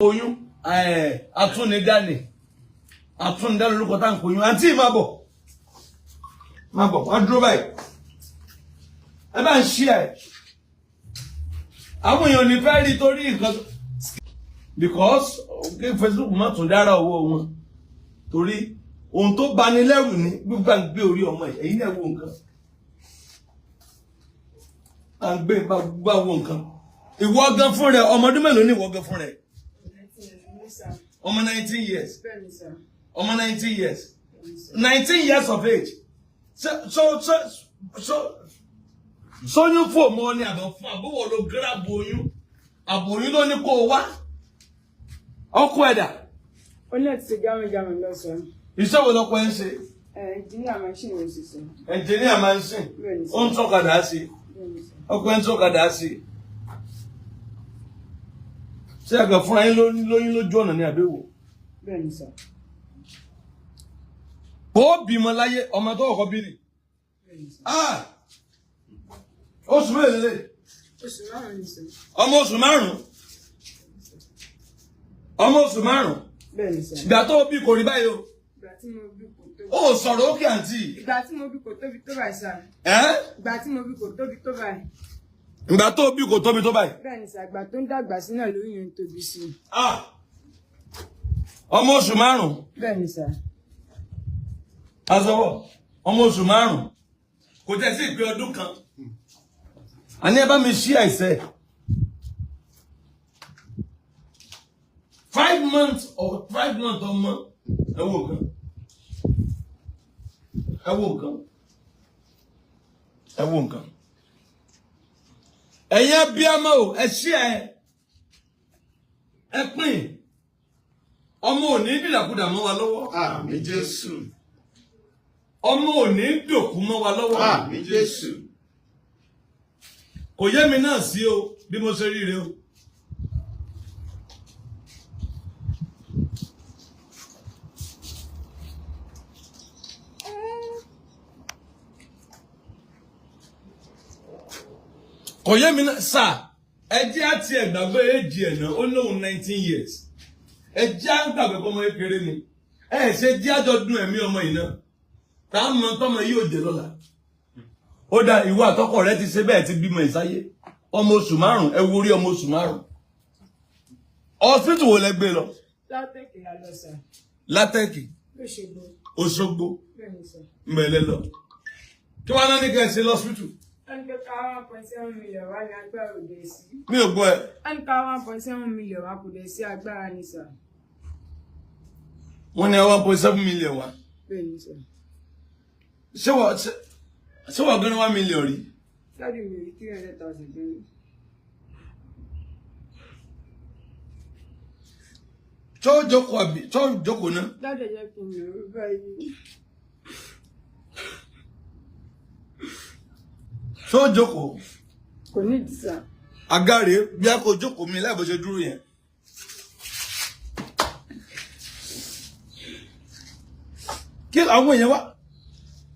Oyún atúnidání, atúnidání lórúkọ tá à ń pòyún. Àǹtí, má bọ̀, má bọ̀, wá dúró báyìí. Ẹ bá ń ṣí ẹ, àwọn èèyàn ní fẹ́ rí torí nǹkan because kí Facebook má tún dára owó wọn, torí ohun tó bani lẹ́rù ní gbígbà ń gbé orí ọmọ ẹ̀. Ẹ̀yin náà wo nǹkan à ń gbé bá wo nǹkan. Ìwọ gan fún rẹ, ọmọ ọdún mélòó ni ìwọ gan fún rẹ? Ọmọ 19 years? Bẹ́ẹ̀ni sir. Ọmọ 19 years, 19 years of age. So sóyún fò mọ́ ni àbọ̀ fún àbúwọ̀ ló grab oyún, àbòyún ló ní kó o wá ọkọ ẹ̀dà? Ó ní ẹ̀tí ṣe gámìgámì lọ sir. Iṣẹ́ wo lọ́kọ ẹ̀ ń ṣe? Engineer machine ló sì sir. Engineer máa ń sìn? Bẹ́ẹ̀ni sir. Ó ń tọ́kadà sí? Bẹ́ẹ̀ni sir. Ọkọ ẹ̀ ń tọ́kadà sí. Ṣé àgbà fúnra yín lóyún lójú ọ̀nà ní àbẹ̀wò? Bẹ́ẹ̀ni sir. Ó bímọ láyé, ọmọ tó kọ́kọ́ bí ni? Bẹ́ẹ̀ni sir. Ah! Oṣù mélòó lè? Oṣù 5 ni sir. Ọmọ oṣù 5, ọmọ oṣù 5? Bẹ́ẹ̀ni sir. Ìgbà tó bí kò rí báyìí o? Ìgbà tí mo bí kò tóbi. Ó sọ̀rọ̀ ókè, àǹtí. Ìgbà tí mo bí kò tóbi tó báyìí sir. Ẹ́? Ìgbà tí mo bí kò tóbi tó báyìí. Ìgbà tó bí kò tóbi tó báyìí? Bẹ́ẹ̀ni sir, ìgbà tó ń dàgbà sí náà lóyún yẹn ń tóbi sí i. Ah! Ọmọ oṣù 5? Bẹ́ẹ̀ni sir. Azọwọ, ọmọ oṣù 5, kò tẹ̀ sí ìpín ọdún kan. Àní ẹ bá mi ṣí àìsẹ́ 5 months or 5 months ọmọ. Ẹ wo nǹkan, ẹ wo nǹkan, ẹ wo nǹkan. Ẹ̀yin abiyamọ o, ẹ ṣí ẹ, ẹ pín. Ọmọ ò ní dìdàkudà mọ́ wa lọ́wọ́. Àmín Jésù. Ọmọ ò ní dòkú mọ́ wa lọ́wọ́. Àmín Jésù. Kò yé mi náà sí o, bí mo ṣe rí rè o. Kò yé mi náà sà. Ẹ jẹ́ àti ẹ̀gbàgbé èjì ẹ̀ náà, ó lóun 19 years. Ẹ jẹ́ àgbàgbé kọ́mọ kékeré ni. Ẹ ṣe jẹ́ àjọ dun ẹ̀mí ọmọ yìí náà, tá a mọ tọmọ yìí ò jẹ lọ́la. Ó dá ìwọ àtọkọ rẹ ti ṣe bẹ́ẹ̀, ti bímọ ìsáyé, ọmọ oṣù 5. Ẹ wo orí ọmọ oṣù 5. Hospital wo lẹ gbé lọ? LAUTECH la lọ sir. LAUTECH? Lóṣogbo. Òṣogbo? Bẹ́ẹ̀ni sir. Mẹlẹ lọ. Kí wọn náà ní kẹ́ ẹ ṣe lọ́sítù? Wọ́n ní pé ká 1.7 million wá ní agbára òde sí. Mi ò gbọ́ ẹ. Wọ́n ní ká 1.7 million wá, kò dé sí agbára ni sir. Wọ́n ní 1.7 million wa? Bẹ́ẹ̀ni sir. Ṣé wọ́n gan 1 million rí? Daddy mi rí 300,000 péré. Tó jókòó àbí tó jókòó náà? Daddy, ẹ jẹ́ kí n lò ó báyìí. Tó jókòó? Kò ní ìdí sir. Agáre bí a kò jókòó mi láì bó ṣe dúró yẹn. Kí àwọn èèyàn wá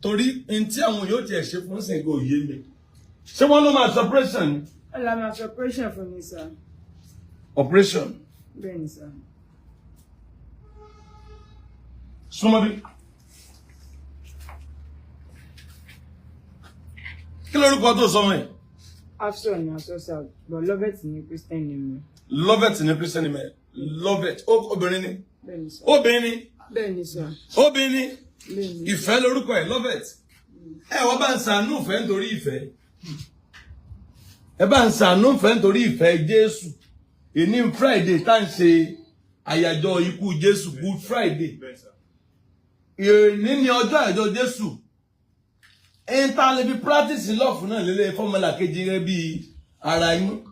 torí n tí àwọn yóò tiẹ̀ ṣe fún sìnkú òye mi, ṣé wọ́n ló máa ṣe operation ni? Wọ́n la máa ṣe operation fún mi sir. Operation? Bẹ́ẹ̀ni sir. Súnmọ́ bí. Kí lórúkọ tó sọmọ yìí? Afsọ ni aṣọ sir, but Lovett ni Christian name mi. Lovett ní Christian name. Lovett, obìnrin ni? Bẹ́ẹ̀ni sir. Obìnrin ni? Bẹ́ẹ̀ni sir. Obìnrin ni? Bẹ́ẹ̀ni. Ìfẹ́ lórúkọ ẹ̀, Lovett. Ẹ wọ́n bá ń sàánú ìfẹ́ nítorí ìfẹ́. Ẹ bá ń sàánú ìfẹ́ nítorí ìfẹ́ Jésù. Ìní Friday tá ń ṣe àyájọ́ ikú Jésù, Good Friday. Ìní ni ọjọ́ àyájọ́ Jésù. Ẹn tá a lè fi practice love náà lélẹ̀ fọ́mọlàkejì rẹ bí ara yín.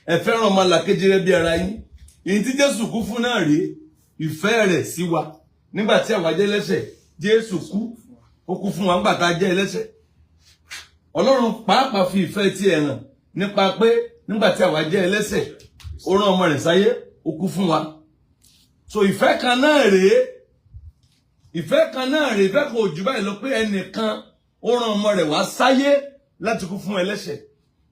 Ẹ fẹ́ràn ọmọlàkejì rẹ bí ara yín. Ìyí tí Jésù kú fún náà rèé, ìfẹ́ rẹ̀ sí wa. Nígbà tí àwa jẹ́ ẹlẹ́ṣẹ̀, Jésù kú. Ó kú fún wa nígbà tá a jẹ́ ẹlẹ́ṣẹ̀. Ọlọ́run pàápàá fi ìfẹ́ tí ẹ̀ hàn nípa pé nígbà tí àwa jẹ́ ẹlẹ́ṣẹ̀, ó rán ọmọ rẹ̀ sáyé, ó kú fún wa. So ìfẹ́ kan náà rèé, ìfẹ́ kan náà rèé, ìfẹ́ kan ò jù báyìí lọ pé ẹnìkan ó rán ọmọ rẹ̀ wá sáyé láti kú fún ẹlẹ́ṣẹ̀.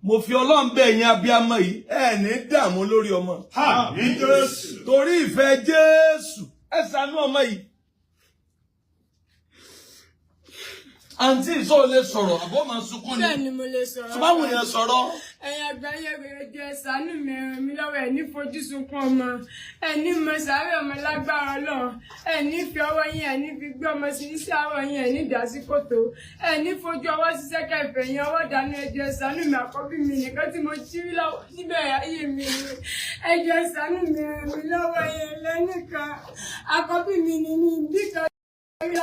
Mo fi Ọlọ́run bẹ̀ yín, abiyamọ yìí, ẹ ní dààmú lórí ọmọ. Àmín Jésù. Torí ìfẹ́ Jésù, ẹ ṣàánú ọmọ yìí. Àǹtí, ìṣó lè sọ̀rọ̀ àbọ̀ máa sunkún ni? Bẹ́ẹ̀ ni, mo lè sọ̀rọ̀. Tó báwọn èèyàn sọ̀rọ̀. Ẹ̀yin àgbáyé, ẹ jọ̀ọ́, ẹ ṣàánú mi, ẹ ràn mí lọ́wọ́. Ẹ̀ ní fojú sunkún ọmọ, ẹ̀ ní mọ sàárẹ̀ ọmọ lágbára Ọlọ́run. Ẹ̀ ní fi ọwọ́ yín, ẹ̀ ní fi gbé ọmọ sí iṣẹ́ àárọ̀ yín, ẹ̀ ní dà sí kòtò, ẹ̀ ní fojú ọwọ́ ṣiṣẹ́ kẹfẹ́ yín ọwọ́ dànù. Ẹ jọ̀ọ́, ẹ ṣàánú mi. Àkọ́bí mi nìkan tí mo jí rí lọ́wọ́ níbẹ̀ ayé mi ni. Ẹ jọ̀ọ́, ẹ ṣàánú mi, ẹ ràn mí lọ́wọ́. Yẹn lẹ́nìkan àkọ́bí mi ni mi bí kan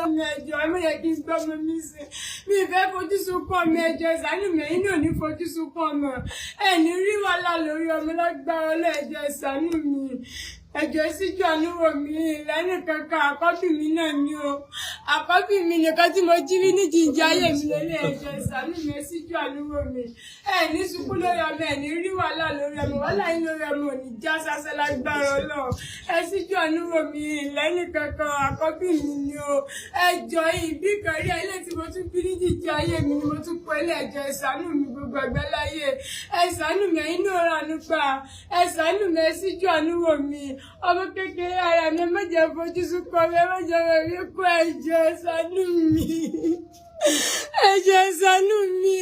ọmọ. Ẹ jọ̀ọ́, ẹ má yẹ kí n gbọ́ ọmọ mi sí. Mi ìfẹ́ fojú sunkún ọmọ. Ẹ jọ̀ọ́, ẹ ṣàánú mi. Ẹ̀yin náà ní fojú sunkún ọmọ, ẹ ní rí wàhálà lórí ọmọ lágbára Ọlọ́. Ẹ jọ̀ọ́, ẹ ṣàánú mi. Ẹ jọ̀ọ́, síjú àánú wò mí. Lẹ́nu kankan àkọ́bí mi náà ni o, àkọ́bí mi nìkan tí mo jí rí ní jíjẹ ayé mi lélẹ̀. Ẹ jọ̀ọ́, ẹ ṣàánú mi, ẹ síjú àánú wò mí. Ẹ ní sunkún lórí ọmọ, ẹ ní rí wàhálà lórí ọmọ. Wàhálà yín lórí ọmọ ò ní já sásẹ́ lágbára Ọlọ́run. Ẹ síjú àánú wò mí. Lẹ́nu kankan àkọ́bí mi ni o. Ẹ jọ̀ọ́, ìbí kan rí ilé tí mo tún bí ní jíjẹ ayé mi ni mo tún pọ̀ ilé. Ẹ jọ̀ọ́, ẹ ṣàánú mi. Gbogbo àgbáláyé, ẹ ṣàánú mi. Ẹ̀yin náà rànú gbà. Ẹ ṣàánú mi, ẹ síjú àánú wò mí. Ọmọ kékeré ara mi, ẹ má jẹ́ fojú sunkún ọmọ, ẹ má jẹ́ ọmọ mi kú. Ẹ jọ̀ọ́, ẹ ṣàánú mi. Ẹ jọ̀ọ́, ẹ ṣàánú mi.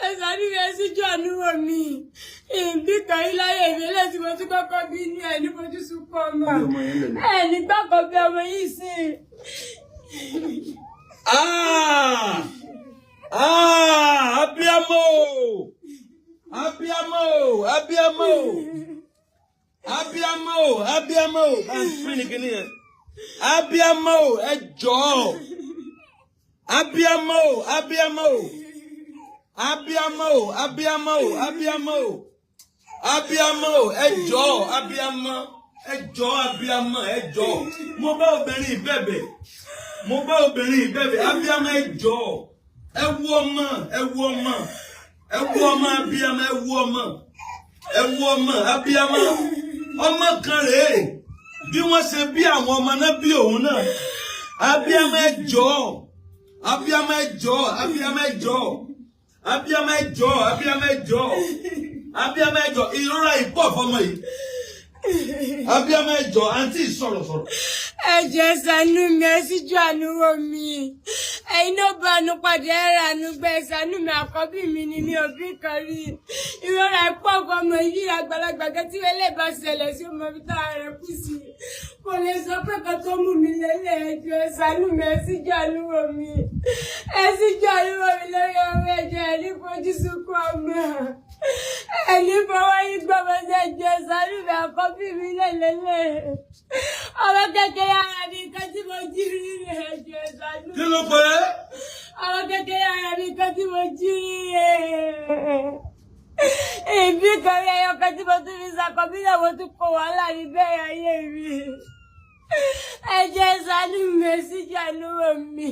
Ẹ ṣàánú mi, ẹ síjú àánú wò mí. Ìbí kan yín láyé mi lẹ́sìn tí mo tún kọ́kọ́ bí ní ẹ̀ ní fojú sunkún ọmọ ẹ̀ nígbà kan bí ọmọ yìí sí. Ah! Ah! Abiyamọ! Abiyamọ! Abiyamọ! Abiyamọ! Abiyamọ! Bá ń pín ní kíní yẹn. Abiyamọ! Ẹ jọ̀ọ́! Abiyamọ! Abiyamọ! Abiyamọ! Abiyamọ! Abiyamọ! Abiyamọ! Ẹ jọ̀ọ́! Abiyamọ! Ẹ jọ̀ọ́! Abiyamọ! Ẹ jọ̀ọ́! Mo bá obìnrin ìbẹ̀bẹ̀. Mo bá obìnrin ìbẹ̀bẹ̀. Abiyamọ, ẹ jọ̀ọ́. Ẹ wú ọmọ, ẹ wú ọmọ. Ẹ wú ọmọ, abiyamọ, ẹ wú ọmọ. Ẹ wú ọmọ, abiyamọ. Ọmọ kan rèé. Bí wọ́n ṣe bí àwọn ọmọ náà bí òun náà. Abiyamọ, ẹ jọ̀ọ́. Abiyamọ, ẹ jọ̀ọ́. Abiyamọ, ẹ jọ̀ọ́. Abiyamọ, ẹ jọ̀ọ́. Abiyamọ, ẹ jọ̀ọ́. Abiyamọ, ẹ jọ̀ọ́. Ìrora ìpọ̀ fọmọ yìí. Abiyamọ, ẹ jọ̀ọ́. Àǹtí, sọ̀rọ̀ sọ̀rọ̀. Ẹ jọ̀ọ́, ẹ ṣàánú mi, ẹ síjú àánú wò mí. Ẹ̀yin náà bá àánú pàdé, ẹ rà àánú gbẹ. Ẹ ṣàánú mi. Àkọ́bí mi ni mi ò bí kan rí. Ìrora ẹ̀pọ̀ ọmọ yìí, àgbàlagbà kan tí wọ́n lè bá ṣẹlẹ̀ sí ọmọ mi tá a rẹ̀ kú sí kò lè sọ pé kan tó mú mi lélẹ̀. Ẹ jọ̀ọ́, ẹ ṣàánú mi, ẹ síjú àánú wò mí. Ẹ síjú àánú wò mí lórí ọmọ. Ẹ jọ̀ọ́, ẹ ní fojú sunkún ọmọ, ẹ ní fọwọ́ yín gbọ́mọ sí. Ẹ jọ̀ọ́, ẹ ṣàánú mi. Àkọ́bí mi lélẹ̀, ọmọ kékeré ara mi kan tí mo jí rí rẹ̀. Ẹ jọ̀ọ́, ẹ ṣàánú Kí ló pé? Ọmọ kékeré ara mi kan tí mo jí rí rẹ̀. Ìbí kan rí ẹyọ kan tí mo tún fi ṣàkọ́bí náà, mo tún kó wàhálà ní bẹ́ẹ̀ ayé mi. Ẹ jọ̀ọ́, ẹ ṣàánú mi, ẹ síjú àánú wò mí.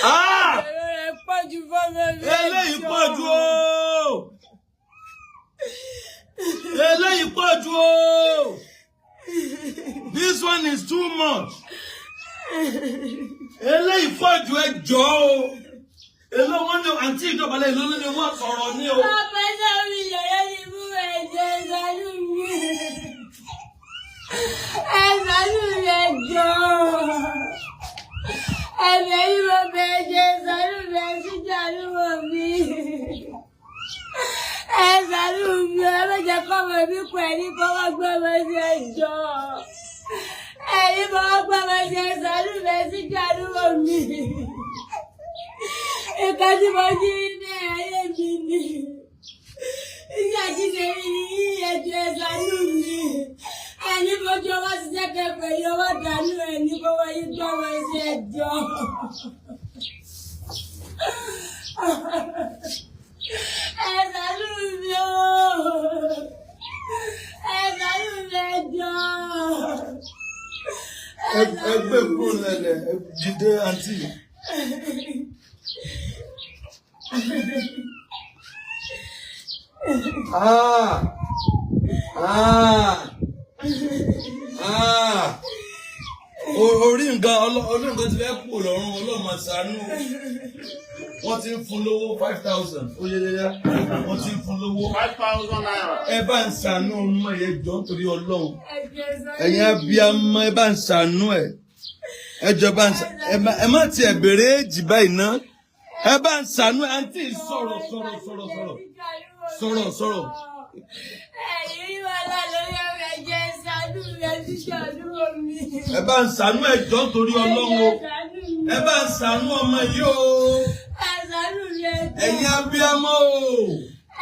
Ah! Ẹ̀rọ rẹ̀ pọ̀ jù fọ́mọ mi. Eléyìí pọ̀ jù o, eléyìí pọ̀ jù o. This one is too much. Eléyìí pọ̀ jù, ẹ jọ̀ọ́ o. Èló wọn ní àǹtí ìjọba lẹ́yìn ló ní wọ́n sọ̀rọ̀ ní o. Bàbá sọ̀rọ̀ ìyẹ̀rẹ̀ ni fún. Ẹ jọ̀ọ́, ẹ ṣàánú mi. Ẹ ṣàánú mi, ẹ jọ̀ọ́. Ẹ̀bẹ̀ yìí mo bẹ̀. Ẹ jọ̀ọ́, ẹ ṣàánú mi, ẹ síjú àánú wò mí. Ẹ ṣàánú mi, ẹ má jẹ́ kọ́mọ mi kú. Ẹ ní fọwọ́ gbọ́mọ sí, ẹ jọ̀ọ́. Ẹ ní fọwọ́ gbọ́mọ sí. Ẹ ṣàánú mi, ẹ síjú àánú wò mí. Nǹkan tí mo jí ní ayé mi ni. Iṣẹ́ àjíṣe mi ni ẹ jọ̀ọ́, ẹ ṣàánú mi. Ẹni fojú ọwọ́ ṣiṣẹ́ kẹfẹ́ yọ ọwọ́ dànù, ẹni fọwọ́ yí gbọ́mọ sí, ẹ jọ̀ọ́. Ẹ ṣàánú mi o. Ẹ ṣàánú mi, ẹ jọ̀ọ́. Ẹ gbé kúrò lẹ́lẹ̀, ẹ jíde àǹtí. Ah! Ah! Ah! Orí nǹkan ọlọ́run kan ti fẹ́ kú lọ́rùn. Ọlọ́run máa ṣàánú. Wọ́n ti ń fún lówó 5,000. Ó yẹ yẹ, wọ́n ti ń fún lówó. ₦5,000. Ẹ bá ń ṣàánú ọmọ yẹn, jọ, nítorí Ọlọ́run. Ẹ̀jẹ̀ ṣàánú. Ẹ̀yin abiyamọ, ẹ bá ń ṣàánú ẹ̀. Ẹ jọ, bá ń ẹ má tiẹ̀ béèrè èjì báyìí ná. Ẹ bá ń ṣàánú ẹ̀. Àǹtí, sọ̀rọ̀, sọ̀rọ̀, sọ̀rọ̀, sọ̀rọ̀, sọ̀rọ̀, sọ̀rọ̀. Ẹ̀yin wà lórí ọ̀rọ̀, ẹ̀jẹ̀ ṣàánú mi, ẹ ṣàánú mi. Ẹ bá ń ṣàánú ẹ, jọ, nítorí Ọlọ́run o. Ẹ̀jẹ̀ ṣàánú mi. Ẹ bá ń ṣàánú ọmọ yìí o. Ẹ ṣàánú mi, ẹjọ́. Ẹ̀yin abiyamọ o.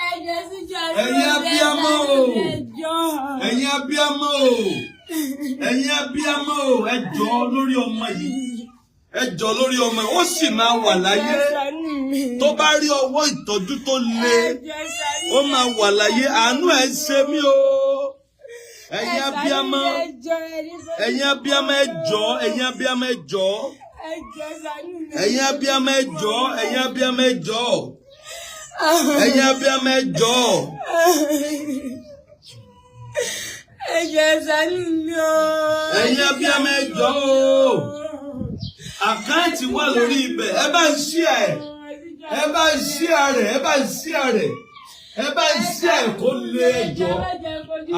Ẹ̀jẹ̀ sí ṣàánú Ẹ̀yin mi, ẹ abiyamọ ṣàánú o. mi, ẹjọ́. Ẹ̀yin abiyamọ o, ẹ̀yin abiyamọ o, ẹ jọ̀ọ́ lórí ọmọ yìí, ẹ jọ̀ọ́ lórí ọmọ yìí. Ó sì máa wà láyé. Ẹ ṣàánú mi. Tó bá rí ọwọ́ ìtọ́jú tó le, Ẹ̀jẹ̀ ṣàánú. ó máa wà láyé. Àánú ẹ̀ ṣe mí o. Ẹ̀yin abiyamọ, ẹ̀yin abiyamọ, ẹ jọ̀ọ́. Ẹ̀yin abiyamọ, ẹ jọ̀ọ́. Ẹ̀jẹ̀ ṣàánú mi. Ẹ̀yin abiyamọ, ẹ jọ̀ọ́. Ẹ̀yin abiyamọ, ẹ jọ̀ọ́. Ẹ̀yin abiyamọ, ẹ jọ̀ọ́. Ẹ̀jẹ̀ ṣàánú mi o. Ẹ̀yin abiyamọ, ẹ jọ̀ọ́ o. Account wà lórí ibẹ̀. Ẹ bá ń ṣí ẹ̀, ẹ bá ń ṣí rẹ̀, ẹ bá ń ṣí rẹ̀, ẹ bá ń ṣí ẹ̀ kó lé. Ẹjọ́,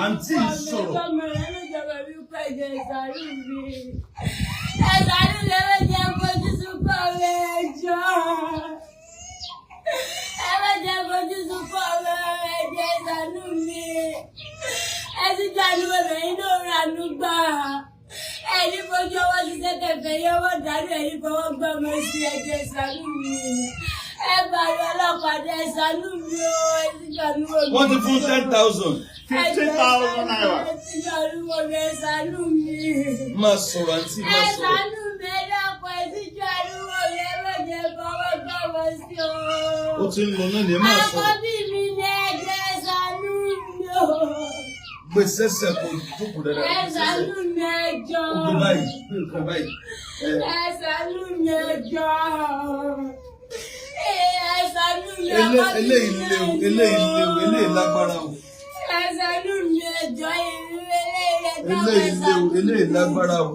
àǹtí, sọ̀rọ̀. Ẹ ṣàánú mi, ẹ má jẹ́ fojú sunkún ọmọ, ẹjọ́. Ẹ má jẹ́ fojú sunkún ọmọ, ẹjọ́, ẹ ṣàánú mi. Ẹ ti ṣàánú ọmọ yín náà, ránú gbà. Ẹni fojú ọwọ́ ṣiṣẹ́ kẹfẹ́ yẹn wọ́n dànù, ẹni fọwọ́ gbọ́ ọmọ sí. Ẹjọ́, ẹ ṣàánú mi. Ẹ bàrẹ̀ ọlọ́pàá dé, ẹ ṣàánú mi o, ẹ ti ṣàánú ọmọ. Wọ́n ti fún 10,000. ₦15,000. Ẹ ti ṣàánú ọmọ, ẹ ṣàánú mi. Máa sọ̀rọ̀, àǹtí, Ẹ máa sọ̀rọ̀. ṣàánú mi, ẹ dákun, ẹ ti ṣàánú ọmọ, ẹ má jẹ́ fọwọ́ gbọ́ ọmọ sí o. Ó ti ń lọ náà ni, ẹ máa sọ̀rọ̀. Àkọ́bí mi ni, ẹ jẹ́ ṣàánú mi o. Gbé sẹ́sẹ̀, kò jókòó dáadáa. Ẹ ṣàánú mi, ẹ jọ̀ọ́. Ó gbé báyìí, gbé nǹkan báyìí. Ẹ Ẹ ṣàánú mi, ẹ jọ̀ọ́. Ẹ ṣàánú mi, àkọ́bí eléyìí mi, léwu. ẹ Eléyìí léwu, jọ̀ọ́. eléyìí lágbára o. Ẹ ṣàánú mi, ẹ jọ̀ọ́, ìrírí eléyìí, ẹ dákun, ẹ Eléyìí léwu. ṣàánú Eléyìí mi. lágbára o.